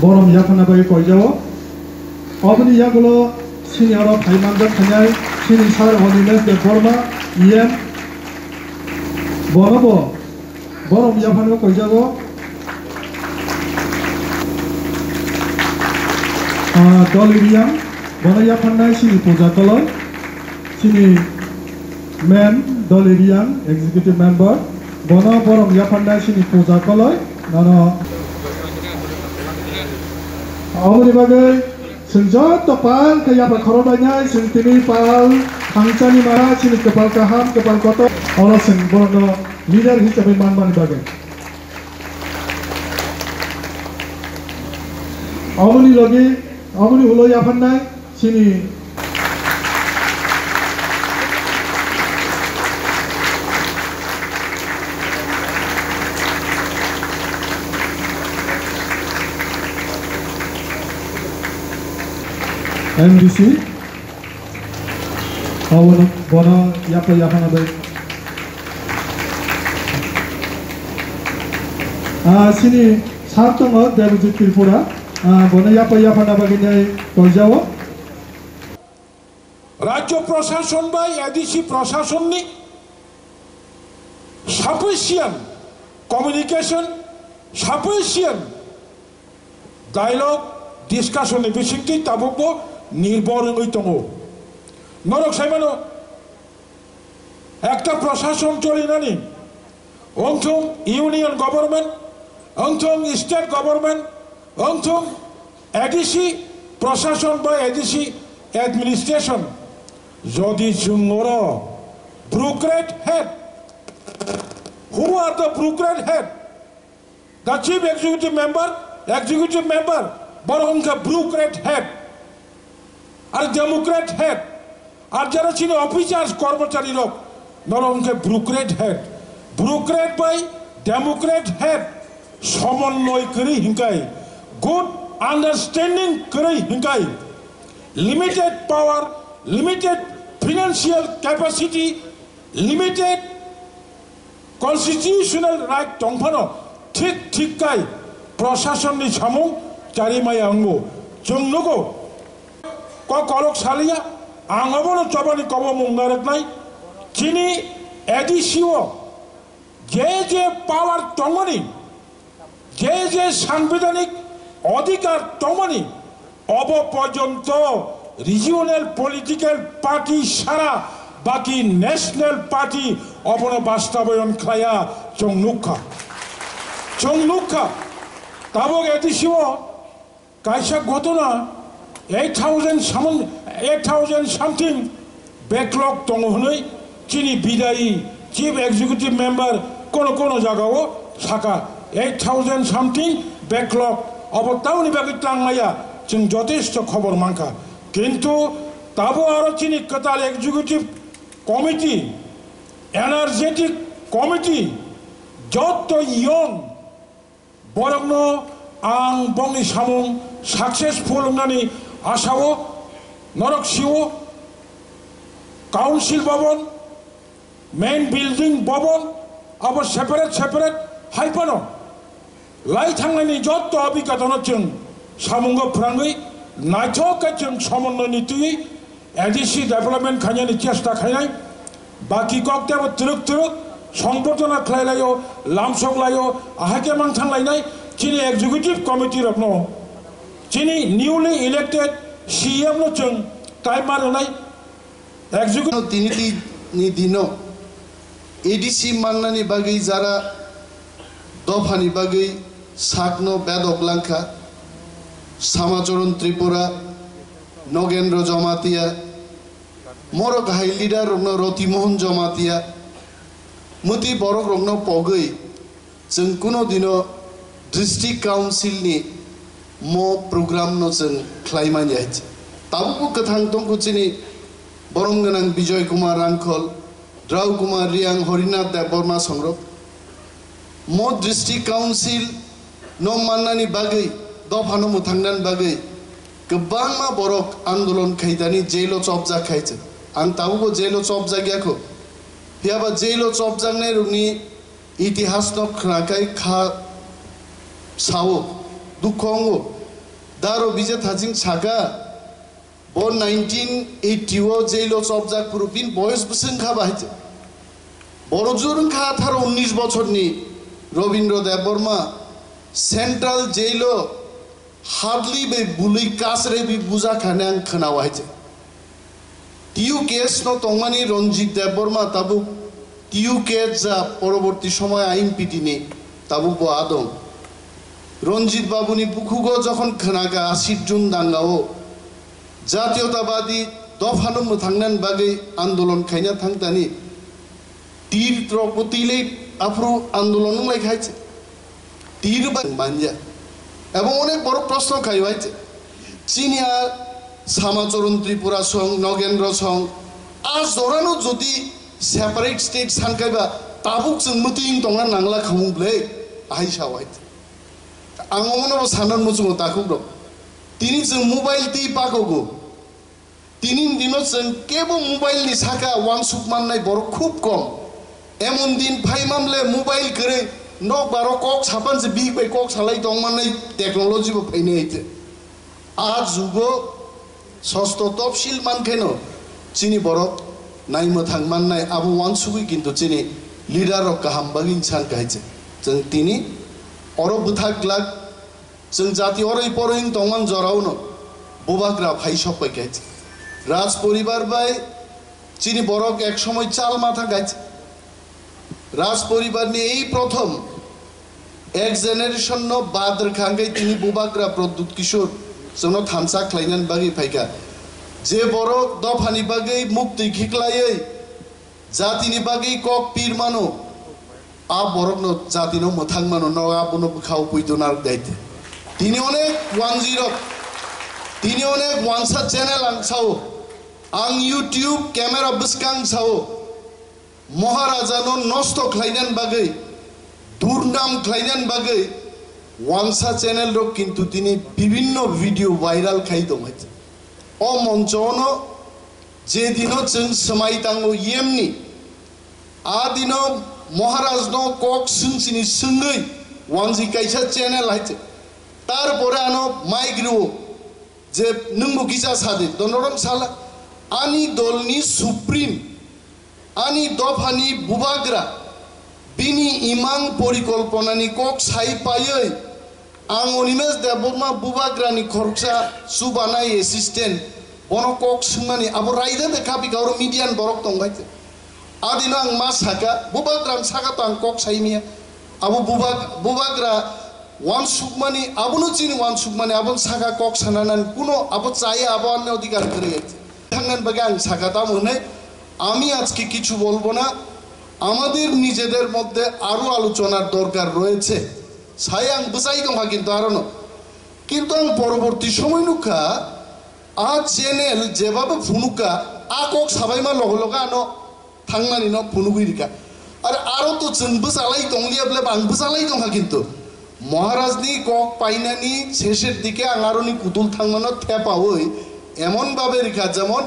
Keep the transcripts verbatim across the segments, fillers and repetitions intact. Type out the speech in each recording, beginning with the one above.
Borom yapharna bagwi koijao. Oboni yagulo chini oro phai manjak khainai chini sir Onimesh Debbarma, E M. Bono bo borom yapharna koijago. Ah, Doli Riyang, bono yapharnai chini Puja Koloi, chini ma'am Doli Riyang, executive member, bono borom yapharnai chini Puja Koloi, nono. Oboni bagwi chwng joto pal khe yapha khorokbainai, chwng tini pal thangchani mara, chini kwpal kaham, kwpal kotor, oro chwng borokno leader hisabe manmani bagwi. Oboni logi, oboni ulo yapharnai, chini M D C, abono, bono yapha yapha na bai. Ah, chini sir tongo Debojit Tripura, ah, bono yapha yapha na bagwi nai koijao. Rajyo Prashason bai A D C Prashasonni sufficient communication, sufficient dialogue, discussion ni bisingtwi tabukbo nirbor wngwi tongo. Norok saimano, ekta prashason cholinani, wngthung union government, wngthung state government, wngthung A D C prashason bai A D C administration, jodi chwng oro bureaucrat head, who are the bureaucrat head? The chief executive member, executive member, borok wngkha bureaucrat head, ar democrat head, ar jara chini officers, kormochari rok, norok wngkha bureaucrat head. Bureaucrat bai democrat head somonnoy kwrwi hinkai, good understanding kwrwi hinkai, limited power, limited financial capacity, limited constitutional right tongphano thik thik kai prasasonni samung chari maya wngo. Chwng nugo, kok kolok saliya, ang obono chobani kobo mung narwknai. Chini A D C o je je power tongmani, je je sangbidhanik odhikar tongmani, obo porjonto regional political party sara baki national party obono bastabayon khlaiya, chwng nukha. Chwng nukha, tabuk A D C o kaisa ghotona, eight thousand samung, eight thousand something backlog tongo hwnwi chini bidai chief executive member kono kono jagao saka, eight thousand something backlog, obo tamoni bagwi tangmaya chwng jotesto khobor mankha. Kintu tabo aro chini kwtal executive committee, energetic committee, jotto young borokno ang bongni samung successful wngnani asao, norok sio, council bhaban, main building bhaban, abo separate separate hai phano lai thangnani jotto abhigatano chwng samungo phrangwi naithok khe chwng somonnoini twiwi A D C development khainani chesta khainai, baki kok tebo twrwk twrwk songborjona khlai laio, lamsok laio, ahai khe mangthang lainai chini executive committee rokno, chini newly elected C E M no chwng tai ma rwnai. Executive tini ni dino A D C mannani bagwi jara dophani bagwi sakno bedok langkha, Samacharan Tripura, Nogendra Jamatia, morok hai leader rokno Roti Mohan Jamatia, mwtwi borok rokno pogwi chwng kuno dino district council ni mo program no chwng khlai manya. Tabukbo kwthang tongkhu chini borom gwnang Bijoy Kumar Rangkhol, Drau Kumar Riang, Horinath Debbarma songrok. Mo district council no mannani bagwi, dophano mwthangnani bagwi kwbangma borok andolon khaitani jail o chopjak khai chwng. Ang tabukbo jail o chopjak yakho. Phiyaba jail o chopjaknai rokni itihas no khwnakhai kha sao, dukho wngo. Daro Bijay Thaching saka, bo nineteen eighty o jail o chopjak phuru bini boyos bwswng kha bahai se. Borok jurwng kha atharo unnish bochorni Robindra Debbarma Central Jail o hadli bai bului kasre bi buja khane ang khwnao hai se. T U case no tongmani Ranjit Debbarma tabuk T U case ja poroborti somoy ain pitini tabuk bo adong. Ranjit Babuni bukhugo jokhon khwnaga ashit June dangao jatiyotabadi dophano mwthangnan bagwi andolon khaina thangtani tir rokbo twilai aphuru andolon wnglai khai se. Tir ba manya. Ebong onek borok proshno khai hai se. Chini a Samacharan Tripura song, Nogendra song, a jorano jodi separate state sankaiba tabuk chwng mwtwing tongna nangla khamung ble ahai sa hai se. Ang omono bo sanan muchungo takhuk rok. Tini chwng mobile twi pakogo. Tini dino chwng kebo mobile ni saka wansuk mannai borok khub kom. Emon din phaimamle mobile kwrwi nok baro kok sapan se bihik bai kok salai tong mannai technology bo phainai hai se. A jugo sosto topsil mankheno chini borok naimwthang mannai abo wansugwi kintu chini leader rok kaham bagwi san kahai se. Chwng tini oro bwthak glak. Chwng jati oroi poroi wng tongmang jorao no bubagra phai sok pai khe. Raj poribar bai chini borok ek somoi chal matha khe. Raj poribar ni ei prothom ek generation no bad rwkha hwnkhe tini bubagra Pradyut Kishore chwngno thansa khlainani bagwi phaikha. Je borok dophani bagwi muktwi khiklaiwi jatini bagwi kok pir mano, a borokno jatino mwthang mano, no abono bwkhao puitu narwk dai te. Tini onek wanjwi rok, tini onek wansa channel ang sao, ang YouTube camera bwskang sao, Maharajano nosto khlainani bagwi, durnam khlainani bagwi wansa channel rok kintu tini bibinno video viral khai tong hai. O moncho ono je dino chwng swmai tango yemni, a dino Maharaj no kok swngchini swngwi wanjwi kaisa channel hai se. Tarpore ano mic rwo je nwngbo kisa sadi, donorom sala ani dolni supreme, ani dophani bubagra, bini imang porikolponani kok sai paiwi, ang Animesh Debbarma bubagrani khoroksa chubanai assistant, bono kok swngmani abo raida de kapi kauro media ni borok tong bai te. Adino ang ma saka, bubagra ni saka to ang kok sai miya. Abo bubag-, bubagra wansukmani, abono chini wansukmani, aboni saka kok sananani kuno abo chaya, abo ani odhikar kwrwi. Thangnan bagwi ang saka tamo hwnwi, আমি আজকে কিছু বলবো না, আমাদের নিজেদের মধ্যে আরো আলোচনার দরকার রয়েছে. Sai ang bwchai tongkha kintu arono. Kintu ang poroborti somoi nukha, a channel jebhabe phunukha, a kok sabaima loge loge ano thangnani no phunugwi rikha. Ar aro to chwng bwchalai tongliya ble, ang bwchalai tongkha kintu. Maharaj ni kok painani sesher dike ang aroni kutul thangmano thepawi emon bhabe rikha, jemon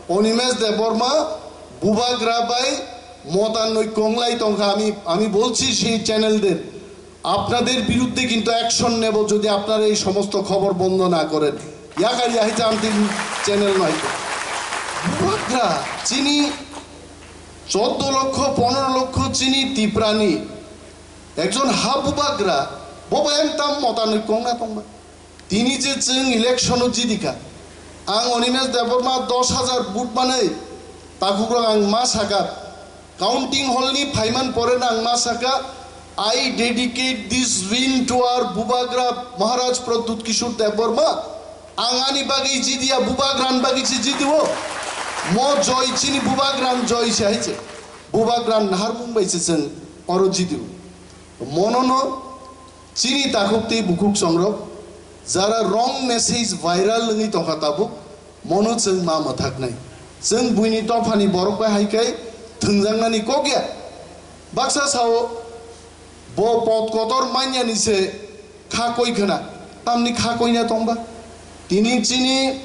Animesh Debbarma bubagra bai motanoi konglai tongkha. আমি, আমি বলছি সেই চ্যানেলদের, আপনাদের বিরুদ্ধে কিন্তু অ্যাকশন নেব যদি আপনারা এই সমস্ত খবর বন্ধ না করেন. Yakar yahai chanting channel nai. Bubagra chini choddo lokkho, pondro lokkho chini Tiprani ekjon ha bubagra, bobo ekdam motanoi kongna tongma. Tini je chwng election o jidikha, ang Animesh Debbarma dos hajar vote manwi takhukrok ang ma saka, counting hall ni phaiman pore no ang ma saka, "I dedicate this win to our Bubagra Maharaj Pradyut Kishore Debbarma." Ang ani bagwi jidiya, Bubagra ni bagwi se jidio. Mo joy chini Bubagra ni joy se hai se. Bubagra ni naharmung bai se chwng oro jidio. Mono no chini takhuk tei bukhuk songrok, jara wrong message viral wngwi tongkha tabuk, mono chwng ma mwthaknai. Chwng buini dophani borok bai hai khe thwngjaknani kok ya. Baksa sao, bo pot kotor manyani se kha koi khna, tamni kha koi na tongba? Tini chini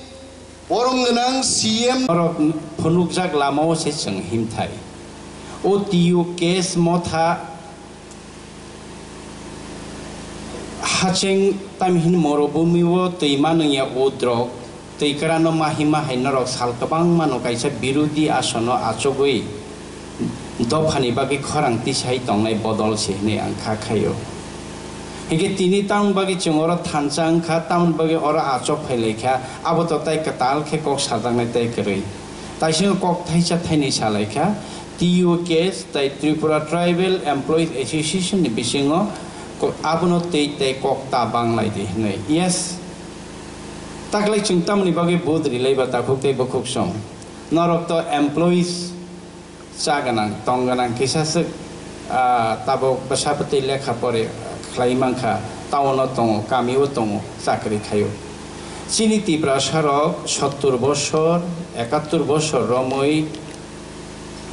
borom gwnang C M. Norok phunukjak lamao se chwng himthai. O T U case motha Haching tamhin morobhumi o twi manwngya udrok, twi kwrano mahima hai norok sal kwbangma no kaisa birodhi asono achugwi dophani bagwi khorang tisai tongnai bodol se hwnwi ang kha khaio. Hinkhe tini tamoni bagwi chwng oro thansa wngkha, tamoni bagwi oro achuk phailaikha, abo to tai kwtal khe kok sajaknai tai kwrwi. Taisingo kok thaisa thainwi salaikha, T U K S tai Tripura Tribal Employees Association ni bisingo ko-, abono tei tei kok ta banglai di hwnwi. Yes, taklai chwng tamoni bagwi vote rilaiba takhuk tei bukhuk song. Norok to employees cha gwnang, tong gwnang kisa swk, ah, tabuk bwsa bwtwi lekha pore khlai mankha, town o tongo, kami o tongo, chakri khaio. Chini Tiprasa rok sottur bosor, ekattur bosor romwi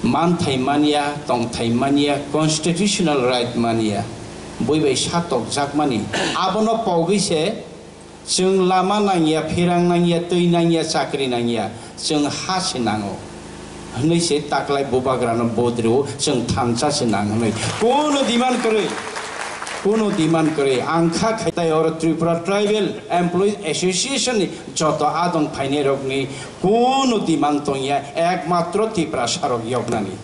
manthai manya, tongthai manya, constitutional right manya, bui bai sa tokjakmani, abono pogwi se chwng lama nangya, phirang nangya, twi nangya, chakri nangya, chwng ha se nango hwnwi se taklai bubagrano vote rwo, chwng thansa se nang hwnwi. Kuno demand kwrwi, kuno demand kwrwi. Ang kha khai tai oro Tripura Tribal Employees Association ni joto adong phainai rokni kuno demand tongya, ekmatro Tiprasa rok yoknani.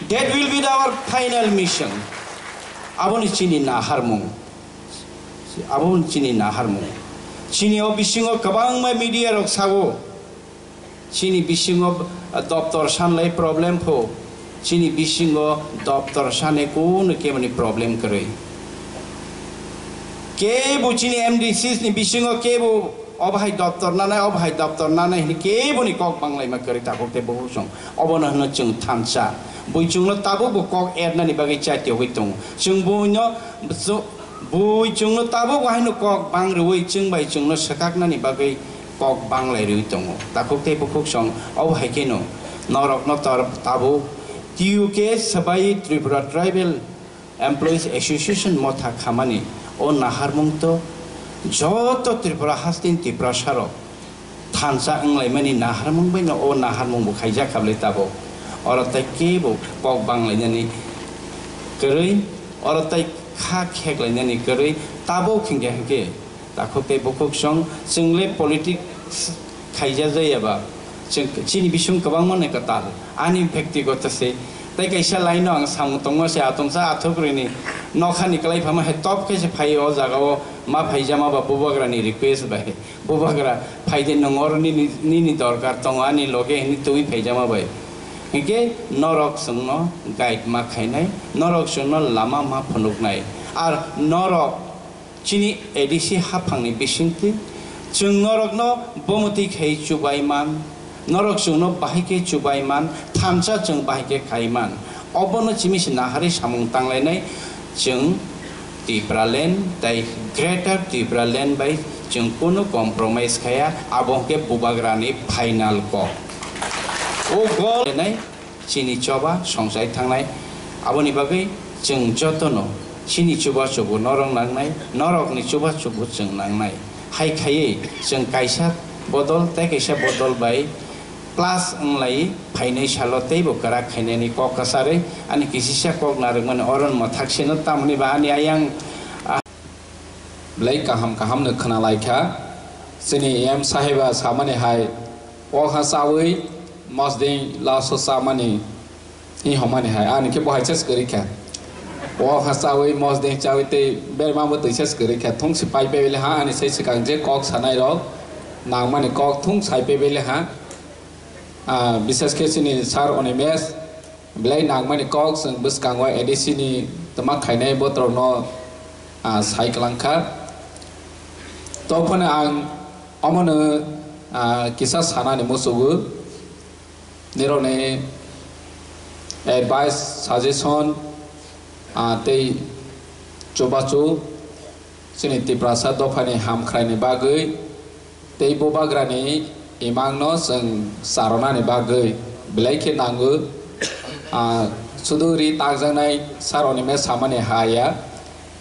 That will be the our final mission. Aboni chini naharmung. Aboni chini naharmung. Chini o bisingo kwbangma media rok sago. Chini bisingo doptor sanlai problem pho. Chini bisingo doptor sane kuno kemani problem kwrwi. Kebo chini M D Cs ni bisingo kebo obo hai doptor nanai, obo hai doptor nanai hwnwi keboni kok banglaima kwrwi takhuk tei bukhuk song. Obono hwno chwng thansa. Bui chwngno tabukbo kok ernani bagwi chatiogwi tongo. Chwng buino, bui chwngno tabukbo haino kok bang rwui chwng bai chwngno swkaknani bagwi kok banglai rwui tongo. Takhuk tei bukhuk song obo hai kheno norokno tor-, tabuk T U K Sabai Tripura Tribal Employees Association motha khamani o naharmung to joto Tripura hasteni Tiprasa rok thansa wnglaimani naharmung bai no o naharmung bo khaijak kha bwlai tabuk. Oro tai kebo kok banglainani kwrwi, oro tai kha kheklainani kwrwi tabuk hinkhe hinkhe Takhuk tei bukhuk song, chwng le politics khaija jaya ba, chwng chini bising kwbangma ni kwtal, ani byaktigoto se. Tei kaisa line no ang samung tongma se, atomsa athuk rini nokha ni kwlai phama hai top khe se phai o jaga o ma phaijama ba bubagra ni request bai. Bubagra phai de nwng oro nini, nini dorkar tongo ani loge hini twi phaijama bai. Hinkhe norok chwng no guide ma khainai, norok chwng no lama ma phunuknai. Ar norok Chini A D C haphangni bisingtwi chwng norokno bomotwi khai chubai man, norok chwngno bahai khe chubai man, thansa chwng bahai khe khai man. Obono chimi se naharwi samung tanglainai chwng Tipraland tei Greater Tipraland bai chwng kunu compromise khaya, abo hwnkhe bubagrani final kok. O gol nai Chini choba songchai thangnai. Aboni bagwi chwng jotono chini chubachu bo norok nangnai, norokni chubachu bo chwng nangnai. Hai khaiwi chwng kaisa bodol tei kaisa bodol bai plus wnglai phainai salo teibo kwrak khainani kok kwcharwi ani kisisa kok narwkmani oro mwthaksino tamni ba ani ayang Belai kaham kaham no khwnalai kha. Chini M saheba samani hai, o ha chawi mosdeng laso chamani hi homani hai, ani khe bo hai ses kwrwi kha. O ha chawi mosdeng chawi tei berma bo twi ses kwrwi kha. Thung si pai pe bele ha, ani sai swkang je kok sanai rok nangmani kok thung sai pe bele ha. Ah, bises khe chini sir Onimesh, belai nangmani kok chwng bwskango A D C ni twma khainai botrokno, ah, sai kwlangkha. Tophano ang omono, ah, kisa sanani muchugo. Nirokni advice, suggestion, ah, tei chubachu chini Tiprasa dophani hamkhraini bagwi tei bubagrani imangno chwng charonani bagwi belai khe nango. Ah, sudu ri takjaknai sir Onimesh samani ha ya.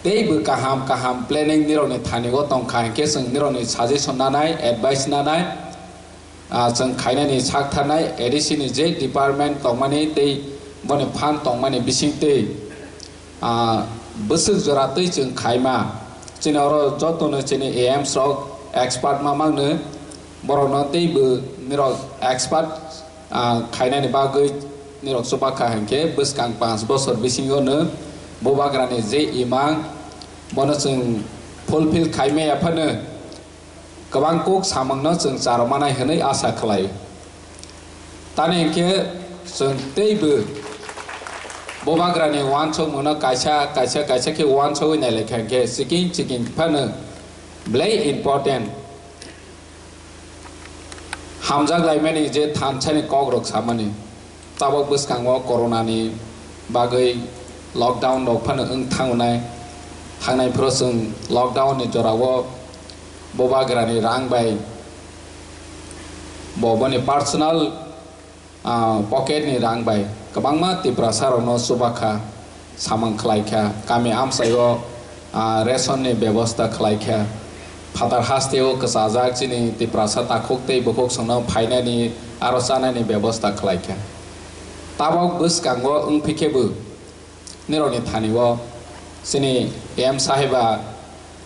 Teibo kaham kaham planning nirokni thani o tongkha hinkhe chwng nirokni suggestion nanai, advice nanai. Ah, chwng khainani sak tharnai A D C ni je department tongmani tei boni phan tongmani bisingtwi, ah, bwswk jora twi chwng khaima. Chini oro jotono chini A Ms rok expert ma mangno, borokno teibo nirok expert, ah, khainani bagwi nirok chubakha hinkhe bwskang panch bosor bisingo no Bubagrani je imang bono chwng fulfill khaimaya phano kwbang kuk samungno chwng charwmanai hwnwi asa khlai. Tani hinkhe chwng teibo Bubagrani uansukmungno kaisa, kaisa, kaisa khe uansugwi nailaikha hinkhe chikini chikini phano belai important. Hamjak laimani je thansani kokrok samani. Tabok bwskango corona ni bagwi lockdown rok phano wng thangnai, thangnai phoro chwng lockdown ni jorao Bubagrani rang bai bo boni personal, ah, pocket ni rang bai kwbangma Tiprasa rokno chubakha, samung khlaikha, kami amchaio, ah, ration ni bebosta khlaikha, phatar hasteo kwchajak chini Tiprasa takhuk tei bukhuk songno phainani aro chanani bebosta khlaikha. Tabok bwskango wngphi khe bo nirokni thani o chini M saheba,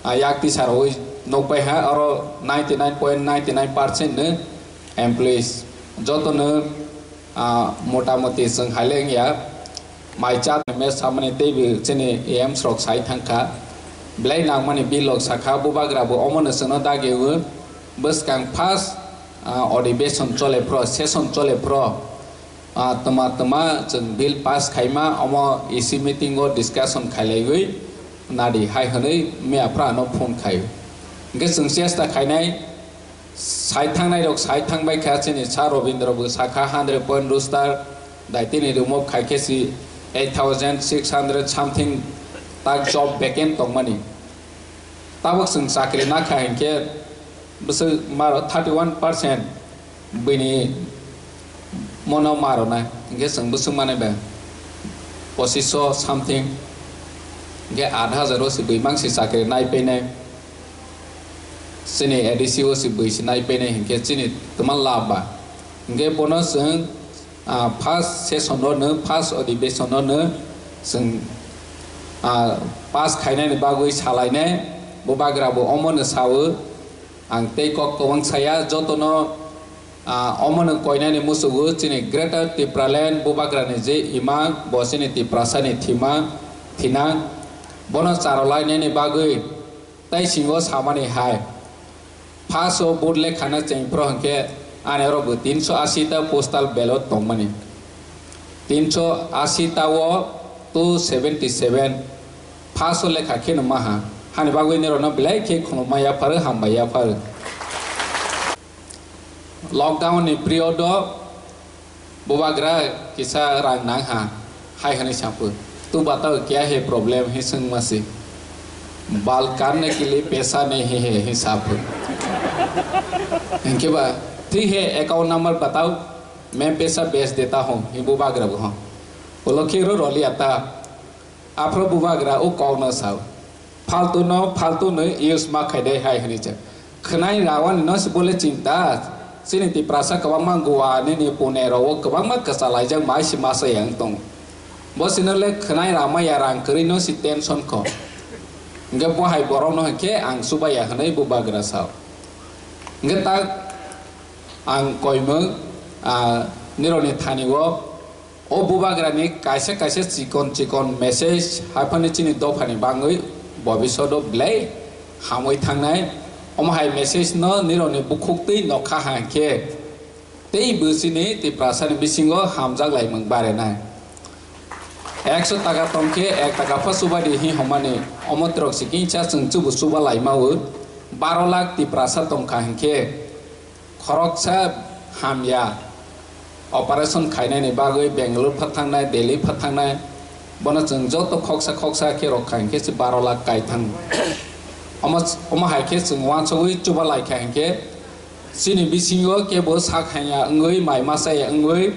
ah, yak tisa rogwi nukbai ha, oro ninety nine point ninety nine percent no employees jotono, ah, motamoti chwng haile wngya. Mai cha me samani teibo chini A Ms rok sai thangkha, belai nangmani bill rok sakha, Bubagra bo omono chwngno dagi o. Bwskang first, ah, odibeshon chole phro, session chole phro, ah, twma twma chwng bill pass khaima, omo E C meeting o discussion khailaiwi nadi hai hwnwi miya phra no phone khai. Hwnkhe chwng chesta khainai, sai thangnai rok sai thangbai kha, chini Sir Robindra bo sakha hundred point roster, daitini remove khai khe si eight thousand six hundred something tak job vacant tongmani. Tabok chwng chakri nakha hinkhe bwswk maro thirty one percent bini mono maro nai hinkhe chwng bwswk mani bai pochisho something hinkhe aat hajar o se bui mangsi chakri nai painai, chini A D C o se bui se nai painai hinkhe chini twma lab ba hinkhe bono chwng ah, first session o no, first odibeshon o no chwng, ah, pass khainani bagwi salainai, Bubagra bo omono sao. Ang tei kok kwbang saya, jotono, ah, omono koinani musugo chini Greater Tipraland Bubagrani je imang, bo chini Tiprasani thima, thinang, bono charolainani bagwi tei singo samani hai. First o vote lekhana chengphro hinkhe ani oro bo tinsho ashi ta postal ballot tongmani. Tinsho ashi ta o two seventy seven first o lekha kheno maha. Hani bagwi nirokno belai khe khulumma yapharo, hambai yapharo. Lockdown ni period o Bubagra kisa rang nang ha, hai hwnwi sapho. "Tu batao kya hai problem?" hi swngma si. "Bal karne ke liye paisa nahi hai," hi sapho. Hinkhe ba, "Thik hai, account number batao, main paisa bhej deta hoon," hi Bubagra bo ho. Ulo khe ro roliya ta. Aphro Bubagra o kokno sao. Faltu no faltu no use ma khai de hai hwnwi cha. Khwnai rawani no se bole chinta. Chini Tiprasa kwbangma Goa nini Pune rao kwbangma kwchalaijak mai se masa yang tong. Bo sino le khwnai rama ya rang kwrwi no se tension kho. Hingke bo hai borok no hingke ang chuba ya hwnwi Bubagra sao. Hingke tak ang koimwng, ah, nirokni thani o O Bubagrani kaisa kaisa chikon chikon message haiphano chini dophani bangwi bobishodo belai hamwi thangnai. Omo hai message no nirokni bukhuktwi nokha hangkhe teibo chini Tiprasani bisingo hamjak laimung barenai. Ekso taka tongkhe ek taka pha chubadi hi homani omo trok sikingcha chwng chubu chuba laimao baro lakh Tiprasa tongkha hingkhe khoroksa hamya operation khainani bagwi Bangalore phathangnai, Delhi phathangnai, bono chwng joto khoksa khoksa khe rok kha hinkhe se baro lakh kai thang. Omo, omo hai khe chwng uansugwi chuba lai kha hinkhe chini bisingo kebo sak hamya wngwi, mai masa ya wngwi,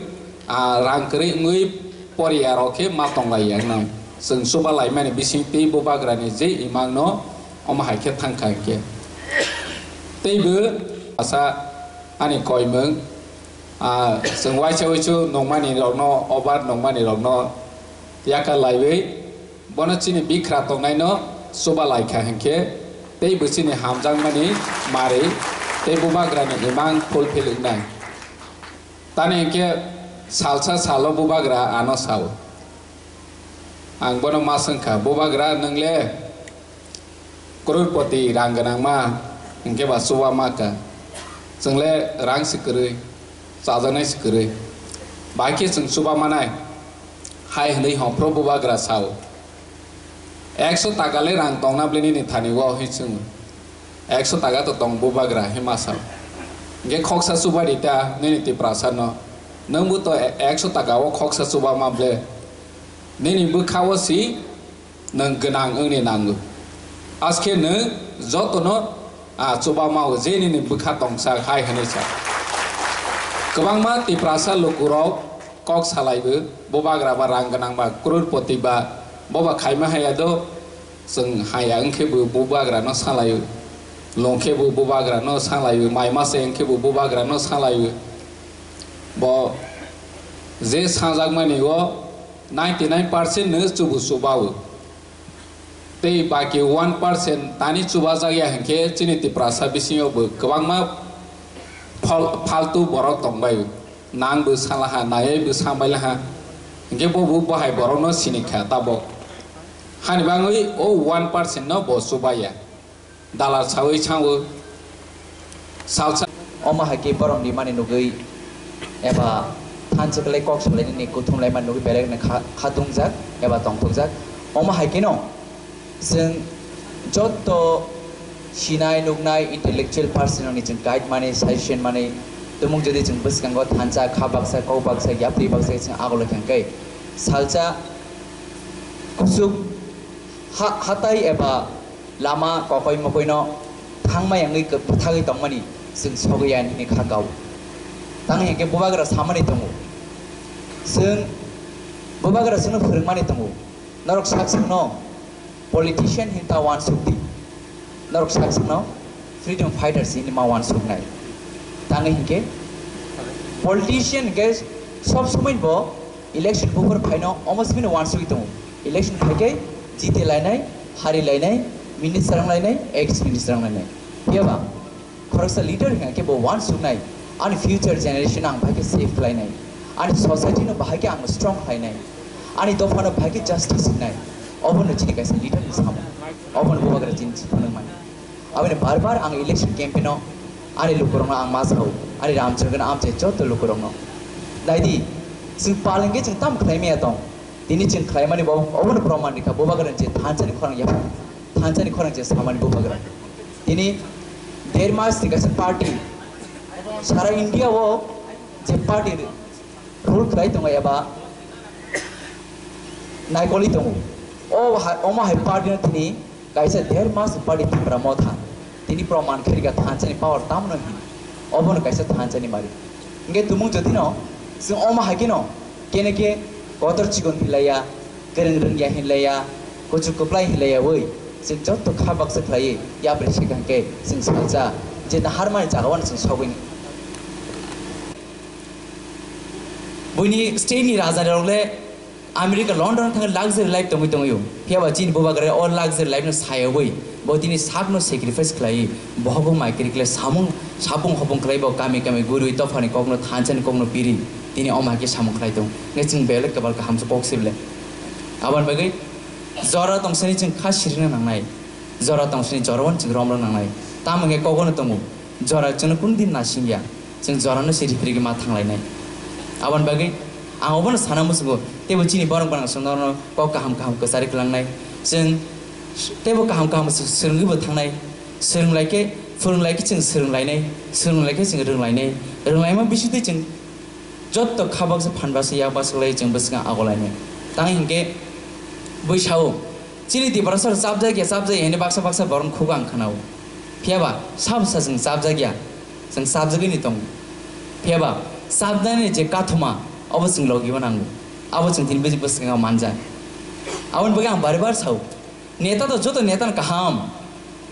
ah, rang kwrwi wngwi poriya rok khe ma tong lai ya wngnai. Chwng chuba laimani bising tei Bubagrani je imang no omo hai khe thang kha hinkhe. Teibo asa ani koimwng, ah, chwng waisa waisu nungmani rokno, obar nungmani rokno yaka laiwi bono chini bikhra tongnaino chuba lai kha hinkhe Tei bwsini hamjakmani mari tei bubagrani imang fulfill wngnai. Tani hinkhe salsa salo bubagra ano sao. Ang bono ma swngkha, "Bubagra, nwng le crorepoti rang gwnangma, hinkhe ba chuba ma kha. Chwng le rang se kwrwi, chajaknai se kwrwi. Bahai khe chwng chuba manai?" hai hwnwi hongphro bubagra sao. "Ekso taka le rang tongna bwle nini thani o?" hwnwi swngo. "Ekso taka to tong bubagra," hwnwi ma sao. Hinkhe khoksa chuba rita nini Tiprasa no. Nwngbo to e-, ekso taka o khoksa chuba ma bwle. Nini bwkha o si nwng gwnang wngni nango. Askhe nwng jotono, a, chuba mao je nini bwkha tongsa hai hwnwi sa. Kwbangma Tiprasa lukurok kok salaibo, bubagra ba rang gwnang ba crorepoti ba, boba khaima haya do, chwng haya wngkhe bo bubagra no salaio, longkhe bo bubagra no salaio, mai mase wngkhe bo bubagra no salaio. Bo je sajakmani o ninety nine percent no chubu chubao. Tei baki one percent tani chubajak ya hinkhe chini Tiprasa bisingo bo kwbangma phal-, phaltu borok tongbai. Nang bo salaha, nayai bo sambai laha. Hinkhe bo bo bahai borokno sinikha tabok. Hani bangwi o one percent no bo chubaya. Dalar sawi sango. Salsa. Omo hai khe borom rimani nugwi eba thansa kwlai kok salainani kuthum laimani nugwi belai kheno kha-, khatungjak eba tongthokjak. Omo hai kheno chwng jotto sinai nuknai intellectual person rokni chwng guide mani, suggestion mani, tumung jodi chwng bwskango thansa, kha baksa, kok baksa, yapri baksa chwng agolo khe hwnkhe salsa kuchuk ha-, hatai eba lama kokoi mokoino thangma yangwi kwthagwi tongmani chwng sogwi ya hwnwi kha kao. Tang hinkhe bubagra samani tongo. Chwng bubagra chwngno phwrwngmani tongo. Norok sak sakno politician hinta wansuk di. Norok sak sakno freedom fighters hinwi ma wansuknai. Tang hinkhe politician hinkhe sob somoi bo election buphar phaino omo simi no wansugwi tongo. Election phai khe jiti lainai, hari lainai, minister wng lainai, ex minister wng lainai. Phiya ba khoroksa leader hingkha khe bo wansuknai, ani future generation ang bahai khe save khlainai, ani society no bahai khe ang strong khlainai, ani dopha no bahai khe justice hinai. Obo no chini kaisa leader ni samung, obo no bubagra chini phunukmani. Aboni bar bar ang election campaign o ani lukurokno ang ma sao, ani Ramchandra amchai joto lukurokno. Naidi, chwng pal hwnkhe chwng tamo khlai maya tong? Tini chwng khlaimani bo obono proman rikha, bubagrani je thansani khorang yapha, thansani khorang je samani bubagra. Tini der mas ni kaisa party, sara India o je party rule khlai tongo eba naikoli tongo. O ha-, omo hai party no tini kaisa der mas party Tipra Motha. Tini proman khe rikha thansani power tamno hin. Obono kaisa thansani mari. Hingke tumung jotino, chwng omo hai kheno, kene khe kotor chikon hinlaiya, kwrwng rwngya hinlaiya, kuchuk kwplai hinlaiya oi, chwng joto kha baksa khlaiwi yapri se hwnkhe chwng salsa, je naharmani jagao chwng sogwini. Buini state ni raja rok le America, London thangwi luxury life tongwi tongwi o. Phiya ba chini bubagra o luxury life no sayogwi bo tini sakno sacrifice khlaiwi bohogo mai kwrwi khlai samung sapung hopung khlai bo kami kami gurwi tophani kokno thansani kokno piri tini omo hai khe samung khlai tong. Nge chwng belai kwbal kaham se kok sibile. Aboni bagwi jora tongsani chwng kha sirina nangnai. Jora tongsani jora wano chwng romrok nangnai. Tamo hwnkhe kogono tongo. Jora chwngno kunu din nasingya. Chwng jorano se riphi rikhi ma thanglainai. Aboni bagwi ang obono sana muchungo, teibo chini borok gwnang chwng norokno kok kaham kaham kwchari kwlangnai. Chwng teibo kaham kaham swrwngwibo thangnai. Swrwnglai khe, phwrwnglai khe chwng swrwnglainai, swrwnglai khe chwng rwnglainai. Rwnglaima bisingtwi chwng jotto kha baksa phan baksa yak baksa lai chwng bwskango agolainai. Tang hinkhe bui sao, chini Tiprasa rok chapjak ya, chapjak ya hwnwi baksa baksa borokni khugo ang khnao. Phiya ba sabo sa chwng chapjak ya, chwng chapjagwini tongo. Phiya ba chapnani je kathoma, abo chwng logibo nango. Abo chwng tini bwskango manjak. Aboni bagwi ang bari bar sao, neta to joto neta no kaham.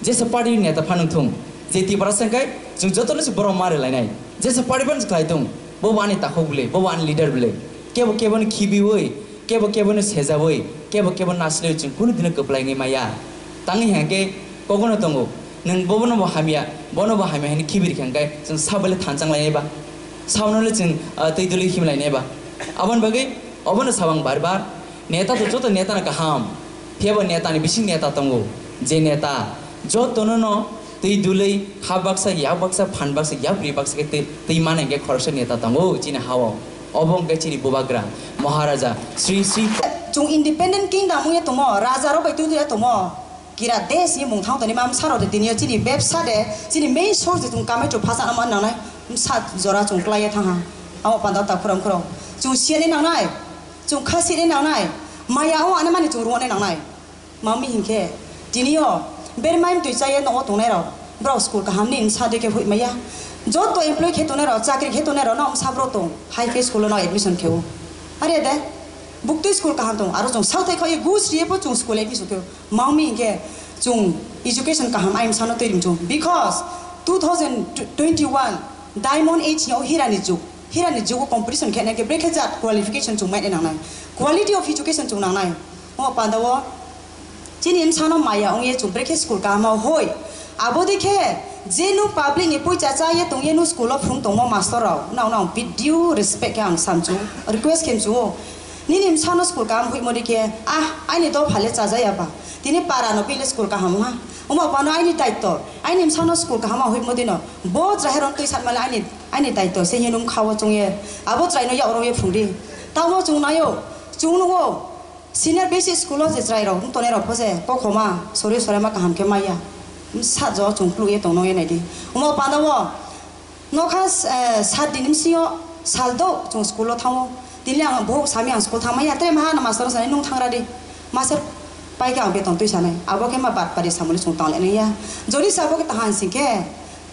Jesa party neta phano thung, je Tiprasa hwnkhe chwng jotono se borok ma rwlainai. Jesa party phano khlai thung, bo bo ani takhuk bwle, bo bo ani leader bwle. Kebo kebo no khibiwi, kebo kebo no sejawi, kebo kebo no nasinwi chwng kunu dino kwplai wngwi maya. Tangwi hwnkhe Kogono tongo, nwng bobono bo hamya, bono bo hamya hwnwi khibiri kha hwnkhe chwng sabole thanchang lainai ba? Sabono le chwng, ah, twi dwlwi him lainai ba? Aboni bagwi obono sabang bar bar, neta to joto netano kaham, phiya bo netani bising neta tongo, je neta jotono no twi dwlwi ha baksa, yak baksa, phan baksa, yapri baksa khe twi, twi mane hwnkhe khoroksa neta tongo chini ha-o. Obo hwnkhe chini bubagra, Maharaja, Sri Sri. Chwng independent kingdom wngya tongmo, raja rok bai twi twi tongmo. Kirat desh ni mung thang toni ma bwsa rok de tini yo chini bebsa de chini main source de chwng kamai chwng phasa ma nangnai bwsa jora chwng klai ya thang ha. Amo panda takhurok khurok chwng siya ni nangnai, chwng kha siya ni nangnai, maya o ani mani chwng rw ani nangnai. Mami hinkhe tini yo bermai twi chaya no o tongnai rok, borok school kaham ni bwsa de khe hoi maya. Joto employee khe tongnai rok, chakri khe tongnai rok no bwsa bwrok tong, hai khe school o no admission khe o. Are de, buktwi school kaham tong, aro chwng south hai khe gus riye bo chwng school admission khe o. Mangmi hinkhe chwng education kaham ayung sano twi ringchung, because two thousand twenty-one diamond age ni o hirani jug, hirani jugo competition khe nai khe brekhe jat qualification chwng mai nangnai, quality of education chwng nangnai. O panda o chini bwsano maya wngye chwng brekhe school kaham o hoi. Abo dikhe je nuk public ni poicha cha ye tong ye nuk school o phung tongmo master rok, nao nao with due respect khe ang samchu, request khe mchu. Nini bwsano school kaham huimo dikhe, ah, aini dopha le chajaya ba. Tini para no bile school kaham wngha. Omo pano aini daitto, aini bwsano school kaham huimo dino. Bo chwrai rok twi satmale aini, aini daitto se hinwi wngkha o chwngye. Abo chwrai no yak rok ye phung di. Tamo chwng nayo, chwng nungo. Senior basic school o je chwrai rok wng tongnai rok pho je kokhoma sori soraima kaham khe maya. Bwsa jo chwng phuluk ye tong nong ye nai di. Omo panda o Nokha, eh, sat din bisi o sal do chwng school o thango. Tini ang bohok sami ang school thangmaya, tere maha na master sani nung thangra di. Master pai khe ang beton twi sanai. Abo khe ma bat pari samuli chwng tang lai ya. Jodi sa abo khe tahan sing khe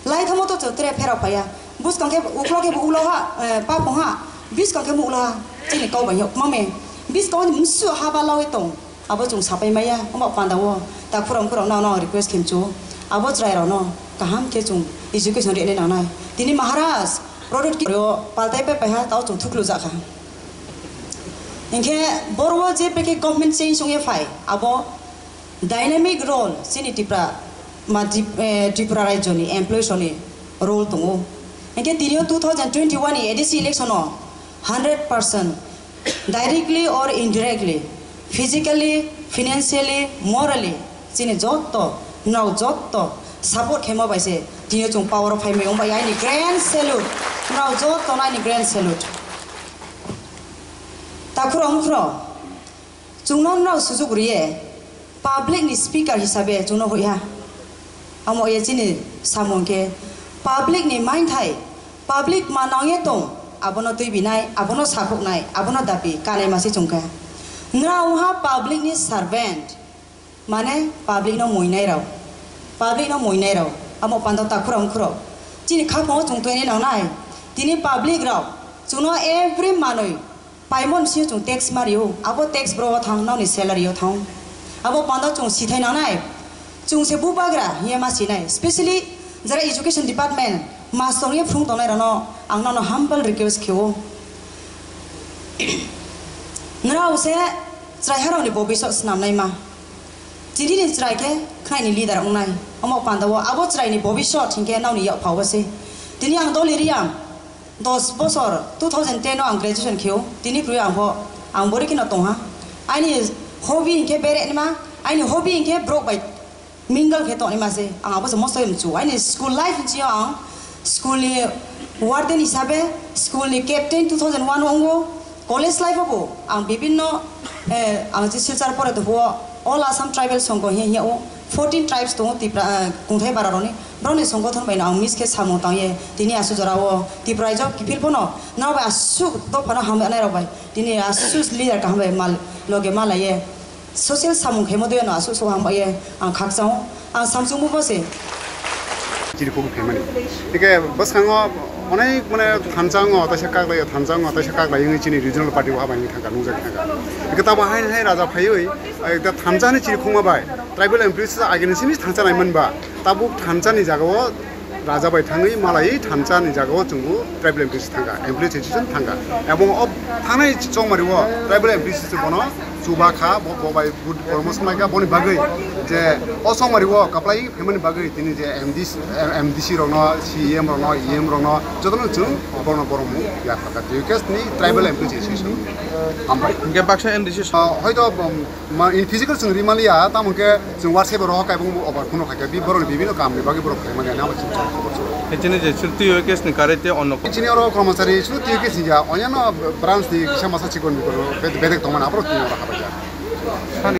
lai thamo to chwng tere pherok phaya. Buskang khe uklo khe bo ulo ha, eh, pa phung ha. Biskang khe bo ulo ha. Chini kau bai yok mame. Biskang ni musu ha ba lawi tong. Abo chwng sapai maya, omo panda o ta khurang khurang no, no request khe mchu. Abo chwrai rok no kaham khe chwng education ri nai nangnai. Tini Maharaj, product ki-, o paltai pai pai ha, tao chwng thuklu jak kha. Hinkhe boro o je pekhe government change wngye phai, abo dynamic role chini Tipra ma Trip-, eh, Tripura rajyo ni employees rok ni role tongo. Hinkhe tini o two thousand twenty-one ni A D C election o hundred percent directly or indirectly, physically, financially, morally, chini jotto, nwrok jotto support khaima bai se tini chwng power o phai mai wng bai aini grand salute, nwrok jotto no aini grand salute. Takhuro wngkhro, chwngno nwrok sujuk riye, public ni speaker hisabe chwngno hoiha. Amo ye chini samung khe public ni maithai, public ma nangye tong, abono twi binai, abono sakhuknai, abono dabi kanai masi chwngkha. Nwrok wngha public ni servant, mane public no muinai rok, public no muinai rok, amo panda takhurok wngkhurok. Chini khapang o chwng twi nangnai, tini public rok chwngno every manwi Paimon sio chwng tax mario, abo tax bro o thang, nokni salary o thang. Abo panda chwng sithai nangnai. Chwng se bubagra hiya ma sinai. Specially jara education department, master ye phung tongnai rano, ang nono humble request kheo. Nrao se chwrai harokni bobisot snamnai ma. Tini ni chwrai khe khnaini leader wngnai. Omo panda o abo chwraini bobisot hinkhe nokni yak phao se. Tini ang doli riang. Dos bosor, two thousand ten o ang graduation kheo, tini kwrwi ang pho, ang bori kheno tongha. Aini hobby hinkhe bere nima, aini hobby hinkhe borok bai mingle khe tongni ma se, ang abo se mosto mchu. Aini school life hinchio ang school ni warden hisabe, school ni captain two thousand one o wngo, college life o bo ang bibinno, eh, ang je Silchar pore to huo, All Assam Tribal Songho hiya hiya o, fourteen tribes tongo Tipra, eh, kungthai bara roni. Borokni songgothon bai no ang miss khe samung tang ye. Tini asu jora o Tipra Raijak kiphil phano nrao bai asuk dophano hamya nai rok bai. Tini asuk leader kaham bai mal loge malai ye. Social samung khe mo dui ano asuk so hambai ye. Ang khakchang o. Ang samsung bo se. Chiri khuk khe mani. Tike bwskango onek mane thansa ngo, taisa kaklai o thansa ngo, taisa kaklai wngwi chini regional party o habai wngwi thangkha, nungjak thangkha. Tike tabo hai hai raja phaiwi, ai, da thansa ni chiri khungma bai. Tribal M P C agini simi thansa nai manba. Tabuk thansa ni jaga o raja bai thangwi malai thansa ni jaga o chwngbo tribal M P C thangkha, M P C thangkha. Ebong o thangnai chongmari o tribal M P C bono Chuba kha, bo, bo bai bud-, promotion lai kha, boni bagwi je o songmari o kaplai phaimani bagwi tini je M D C, M D C rokno, C E M rokno, E M rokno jotono chwng borokno borok mung ya kha. T U K S ni Tribal Employees Association. Hambai. Hingke baksa M D C so- Ah, hoito, um, ma, in physical chwng ri maliya, tamo hingke chwng WhatsApp ro kaibung over phone khaikha, bi borokni bibino kamni bagwi borok phaimani ani abo chwng khobor chwng. Hingke chini je chwng T U K S ni karwi tei onno ko- Chini oro kormosari chwng T U K S ni ya, onyano branch ni kisa masa chikon mikon bedek tongmani aborok tini oro habai ya.